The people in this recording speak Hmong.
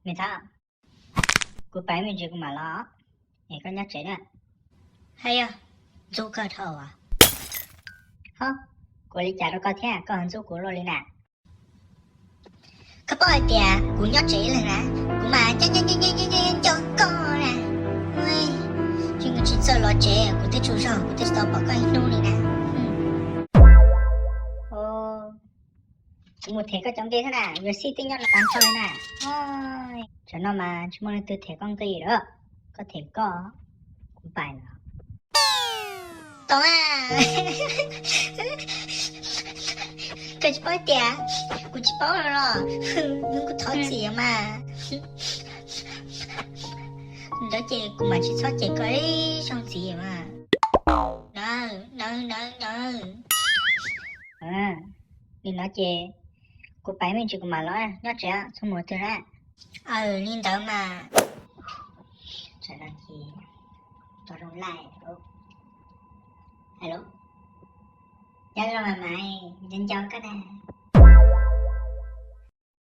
Me tub, kuv pais me ntsis kuv mam los, es koj nyob tsev na. Hais yog ntxub koj dhau as. Ho, kuv ua li cas rau koj thiab koj ho ntxub kuv luaj li na? Koj paub hais tias kuv nyob tsev ib leeg na, kuv mas nco nco nco nco koj na. Tsis txawj los tsev, kuv twb tsaug zog, kuv twb tsis tau pom koj ib hnub li na. Kuv mus them koj cov npe xwb na, yuav xij twb nyob no tas nrho li na. Tsam no mas tsis muaj leej twg them koj nqi lawm, koj them koj, kuv pais lawm. Tau na. Koj tsis paub tias kuv tsis paub los, kuv thov txim mas. Ntawd ces kuv mam tsis txhob cem koj ib zaug ntxiv mas. Nawb, nawb, nawb, nawb. Li no ces kuv pais me ntsis kuv mam los, nyob tsev txhob mus twg na. Aws, li ntawd mas. Tsam no ces tau zoo laij. Hello, nyob zoo mas, nco nco koj na.